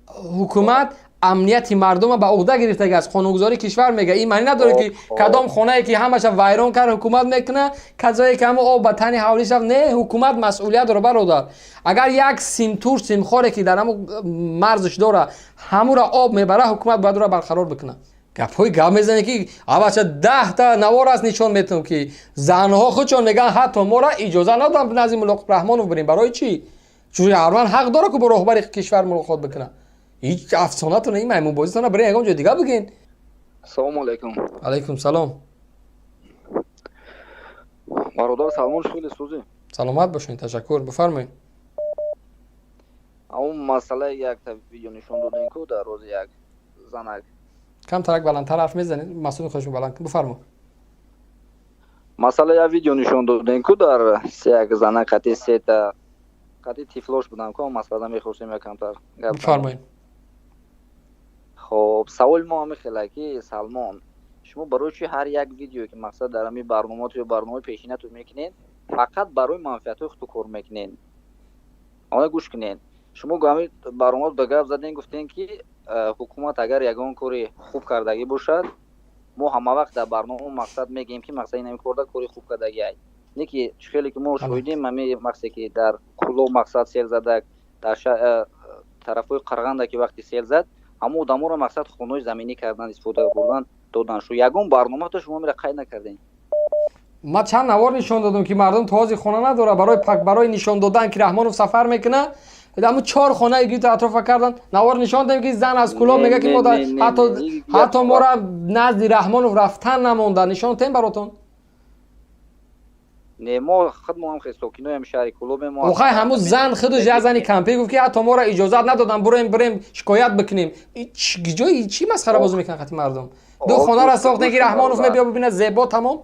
Ҳукумат амнияти мардума ба уҳда гирифтагааст. Қонунгузории кишвар мега, ин маънӣ надорад, ки кадом хонае ки ҳамаша вайрон кард, ҳукумат мекуна, казое ки ҳама об ба тани ҳавлӣ шав, не, ҳукумат масъулият дора, бародар. Агар як симтур симхоре ки дар ҳамо марзш дора, ҳамура об мебара, ҳукумат бояд ура барқарор бикуна. Гапҳои гап мезанем, ки авача 10та навор аст, нишон метавам, ки занҳо худшон мегӯянд, ҳатто моро иҷоза надоданд назди Раҳмонов бирем. Барои чӣ? Чун ҳарман ҳақ дора, ки бо роҳбари кишвар мулоқот бикунад. Ҳеҷ афсонатон, ин маймунбозитона бирен, ягон ҷои дига бигин. Ассалому алайкум. Алайкум салом. Бародар Салмон, хеле сӯзӣ? Саломат бошед, ташаккур, бифармоед. Ҳамун масъалаи якта видео нишон додем, ку дар рӯзи як занак. Камтарак баландтар ҳарф мезанед, масъули хоҳиш, баланд бифармо. Масъала як видео нишон додем, ку дар як занак қати сета қати тифлош будам, ку масъала мехостем якамтар гап. Бифармоед. Хоб, саволи мо ҳамин хела, ки Салмон, шумо барои чи ҳар як видеое, ки мақсад дар ҳамин барномаот ё барномаи пешинатон мекунед, фақат барои манфиатҳои худтон кор мекунед? Она гӯш кунед, шумо ҳамин барномаот ба гап задем, гуфтем, ки ҳукумат агар ягон кори хуб кардагӣ бошад, мо ҳама вақт дар барнома мақсад мегӯем, ки мақсад ин ҳамин корда кори хуб кардагӣ ай. Не ки хеле ки мо шоҳидем, ҳамин мақсе ки дар Кулоб мақсад сел задак, дар тарафҳои Қарғанда ки вақти сел зад, ҳамон одаморо мақсад хонаҳои заминӣ кардан, истифода бурдан додан шу. Ягон барномато шумо мера қайд накардем. Ман чанд навор нишон додам, ки мардум то ҳозир хона надорад. Барои пак, барои нишон додан, ки Раҳмонов сафар мекунад, ҳамун чор хонаи гирду атрофа кардан. Навор нишон додем, ки зан аз Кулоб мега, ки мо ҳатто мора назди Раҳмонов рафтан намонда. Нишон тем баротон. Не, мо худмо ҳам сокиноям шаҳри Кулобем. Охай, ҳамун зан худаш, як зани кампир гуфт, ки ҳатто моро иҷозат надодам бурем шикоят бикунем. Ҷои чӣ масхара бозӣ мекунад қати мардум? Ду хонара сохтем, ки Раҳмонов мебиё, бибинад, зебо, тамом.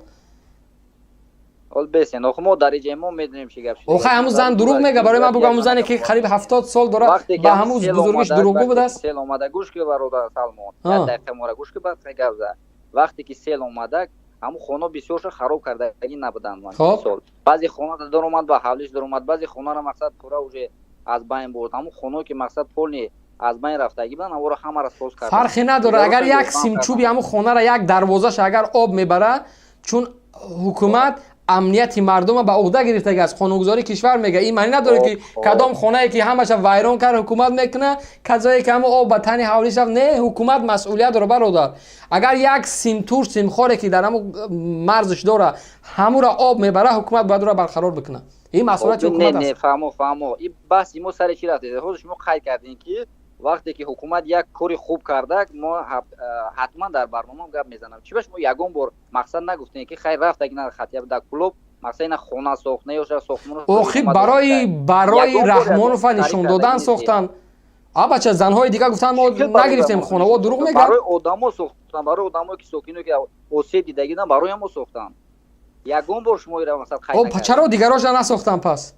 Ҳол бесен, охи мо дар иҷа мо медонем, чӣ гап. Охай, ҳамун зан дурӯғ мега. Барои ман бугӯ, ҳамун зане, ки қариб 70 сол дорад, ба ҳамун бузургиш дурӯғгӯ будааст? Сел омада, гӯш ки, бародар Салмон, як дақиқа мора гӯш ки, баъд гап зад. Вақте ки сел омада, ҳамун хона бисёрша хароб кардагӣ набуданд. Мисол, баъзе хона даромад, ба ҳавлиш даромад, баъзе хонаро мақсад пурра уже аз байн бурд. Ҳамун хоное, ки мақсад полный аз байн рафтагӣ буданд, ҳамонро ҳамаро соз кард. Фарқе надорад, агар як симчӯби ҳамун хонара, як дарвозаша агар об мебара, чун ҳукумат амнияти мардума ба уҳда гирифтагааст. Қонунгузории кишвар мега, ин маънӣ надорад, ки кадом хонае ки ҳамаша вайрон кард, ҳукумат мекуна, казое ки ҳама об ба тани ҳавлӣ шав, не, ҳукумат масъулият дора, бародар. Агар як симтур симхоре ки дар ҳамун марзш дора, ҳамура об мебара, ҳукумат бояд ура барқарор бикуна. Ин масъулияти ҳукумат аст. Фаҳмо, фаҳмо. Ин баҳси мо сари чӣ рафта? Ҳозир шумо қайд кардем, ки вақте ки ҳукумат як кори хуб карда, мо ҳатман дар барнома гап мезанам. Чӣ ба шумо ягон бор мақсад нагуфтем, ки хайр, рафтаги на хатия дар Кулоб мақсад ина хона сохт, не ё сохтмон? Охи, барои Раҳмонова нишон додан сохтан. А бача, занҳои дигар гуфтанд, мо нагирифтем хона, о дурӯғ мегӯяд. Барои одамо сохтан, барои одамо, ки сокино, ки осеб дидагидан, барои ҳамо сохтан. Ягон бор шумо ира мақсад қайд. Чаро дигароша насохтан пас?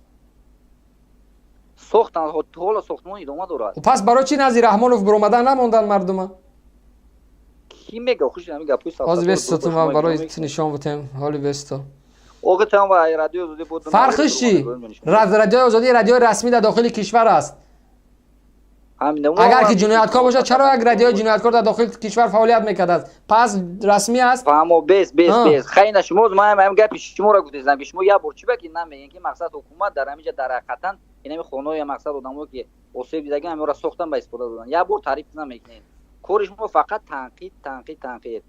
Сохтан, ҳоло сохтмон идома дорад. Пас барои чӣ назди Раҳмонов биромадан намондан мардума? Кӣ мега? Хуш ҳамин гапҳои. Ҳозир бестоту, ман барои нишон бутем, ҳоли бесто. Оғи там ва Радиои Озодӣ буд. Фарқиш чӣ? Радиои Озодӣ радиои расмӣ дар дохили кишвар аст. Агар ки ҷинояткор бошад, чаро як радиои ҷинояткор дар дохили кишвар фаъолият мекардааст? Пас расмӣ аст. Фаҳмо, бес, бес, бес. Хайна, шумо ман ҳам гапи шуморо гуфтестам, ки шумо як бор чӣ ба ки намегӯем, ки мақсад ҳукумат дар ҳаминҷа дар ҳақиқатан инами хонаҳои мақсад одамое, ки осеб дидагӣ, ҳаминро сохтан, ба истифода додан. Як бор таъриф намекунед. Кори шумо фақат танқид, танқид, танқид.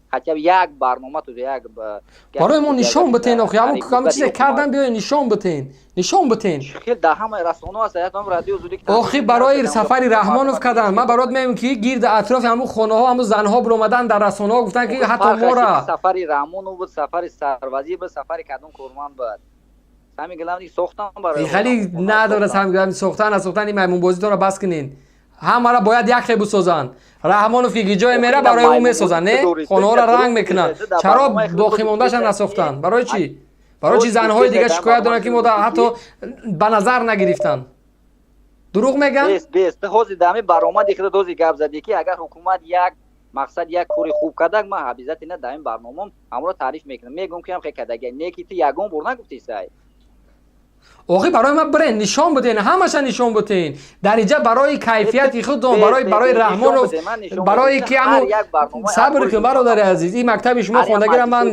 Хотя як барнома ту як. Барои мо нишон битен, охи ҳамун чизе кардан, биёед, нишон битен, нишон битен. Дар ҳамаи расонаҳо аст, ҳам Радио Озодӣ. Охи, барои сафари Раҳмонов кардан. Ман барот мегӯям, ки гирди атрофи ҳамун хонаҳо ҳамун занҳо биромадан, дар расонаҳо гуфтан, ки ҳатто мора. Сафари Раҳмонов буд, сафари сарвазир буд, сафари кадом корманд буд, ҳамин главный сохтан барои. Хеле надорад, ҳамин главный сохтан, насохтан. Ин маймунбозитонро бас кунед. Ҳамаро бояд як хел бисозанд. Раҳмонов ки ҷое мера, барои ӯ месозанд, не, хонаҳоро ранг мекунанд. Чаро боқимондаша насохтанд? Барои чӣ? Барои чӣ занҳои дигар шикоят доранд, ки мо ҳатто ба назар нагирифтанд? Дурӯғ мегӯянд. Бес, бес. Ҳозир дар ҳамин баромади худат ҳозир гап задӣ, ки агар ҳукумат як мақсад як кори хуб кардак, ман обязательно дар ин барномам ҳамонро таъриф мекунам, мегӯям, ки ҳам хел кардага. Не ки ту ягон бор нагуфтӣ сай. Охи, барои ман бирен, нишон биден, ҳамаша нишон биден. Дар инҷа барои кайфияти худтон, барои Раҳмонов, барои ки ҳаму, сабр кун, бародари азиз, ин мактаби шумо хондагира ман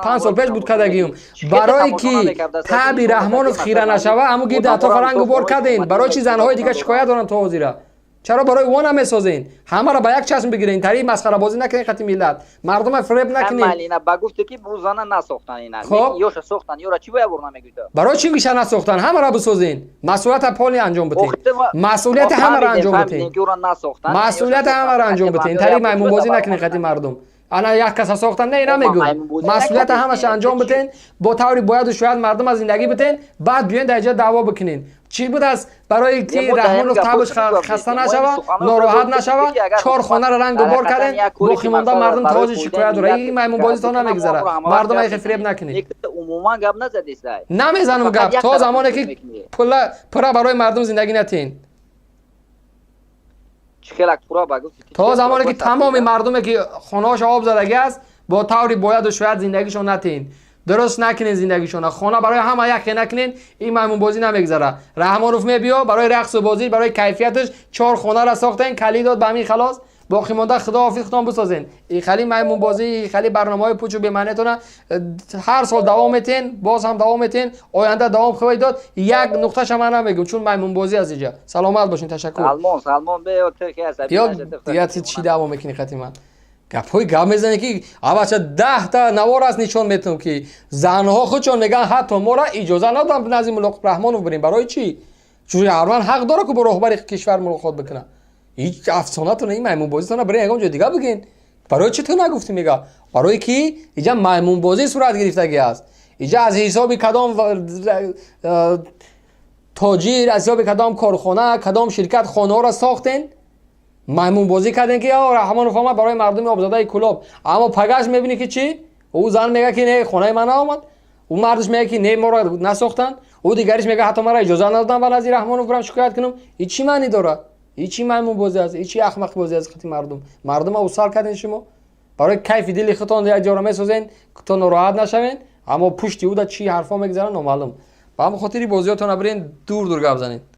5 сол пеш буд кардагиюм. Барои ки таби Раҳмонов хира нашава, ҳаму гирди атрофа рангу бор карден. Барои чи занҳои дига шикоят доранд то ҳозира? Чаро барои о намесозен? Ҳамаро ба як чашм бигирен. Тари масхарабозӣ накунен қати миллат, мардума фиреб накунен. Ба гуфте ки бу зана насохтан, ина ёша сохтан, ёра чӣ бояд бор намегӯйд? Барои чӣ гиша насохтан? Ҳамаро бисозен, масъулията полный анҷом битен, масъулияти ҳамаро анҷом битен, масъулияти ҳамаро анҷом битен. Тари маймунбозӣ накунен қати мардум. Ана як каса сохтан, не, намегӯм. Масъулията ҳамаша анҷом битен, бо таври бояду шояд мардум аз зиндагӣ битен, баъд биёен дар ҷа даъво бикунен. Чӣ будааст? Барои ки Раҳмонов табш хаста нашава, нороҳат нашава, чор хонаро рангу бор карден. Боқимонда мардум то ҳозир шикоят дора. Ин маймунбозӣ то намегузара. Мардум айхе фиреб накунед. Умуман гап назадистай. Намезанам гап то замоне ки пура барои мардум зиндагӣ натиҳен. То замоне ки тамоми мардуме ки хонаҳошо об задагӣ аст, бо таври бояду шояд зиндагишон натиҳен, дуруст накунен зиндагишона, хона барои ҳама яхе накунен, ин маймунбозӣ намегузара. Раҳмонов мебиё, барои рақсу бозӣ, барои кайфияташ чор хонаро сохтен, калид дод, ба ҳамин халос. Боқимонда худоҳофиз, худон бисозен. И хали маймунбозӣ, и хали барномаҳои пучу бемаънетона ҳар сол давом метиҳен, боз ҳам давом метиҳен, оянда давом хоҳед дод. Як нуқташа ман намегӯм, чун маймунбозӣ аст иҷа. Саломат бошин, ташаккур. Ё дигар чӣ даъво мекунӣ қати ман? Гапҳои гап мезанӣ, ки авача 10-та навор аст, нишон метавам, ки занҳо худшон мегӯянд, ҳатто моро иҷоза надоданд назди Раҳмонов бирем. Барои чӣ? Чун ҳарман ҳақ дора, ку бо роҳбари кишвар мулоқот бикунад. Ҳеҷ афсонатона, ин маймунбозитона бирен, ягон ҷои дига бигин. Барои чӣ ту нагуфтӣ? Мега, барое ки иҷа маймунбозӣ сурат гирифтагӣ аст. Иҷа аз ҳисоби кадом тоҷир, аз ҳисоби кадом корхона, кадом ширкат хонаҳоро сохтен, маймунбозӣ кардем, ки Раҳмонов омад барои мардуми обзадаи Кулоб. Аммо пагаш мебинӣ, ки чӣ? Ӯ зан мега, ки не, хонаи ман наомад. Ӯ мардаш мега, ки не, моро насохтанд. Ӯ дигариш мега, ҳатто маро иҷоза надоданд ба назди Раҳмонов бирам, шикоят кунам. И чӣ маънӣ дорад? И чӣ маймунбозӣ аст? И чӣ ахмақбозӣ аст қити мардум? Мардума усал кардем. Шумо барои кайфи дили худтон як ҷоро месозен, то нороҳат нашавен, аммо пушти ӯ да чӣ ҳарфҳо мегузаранд, номаълум. Ба ҳамин хотири бозиҳотона бирен, дур дур гап занед.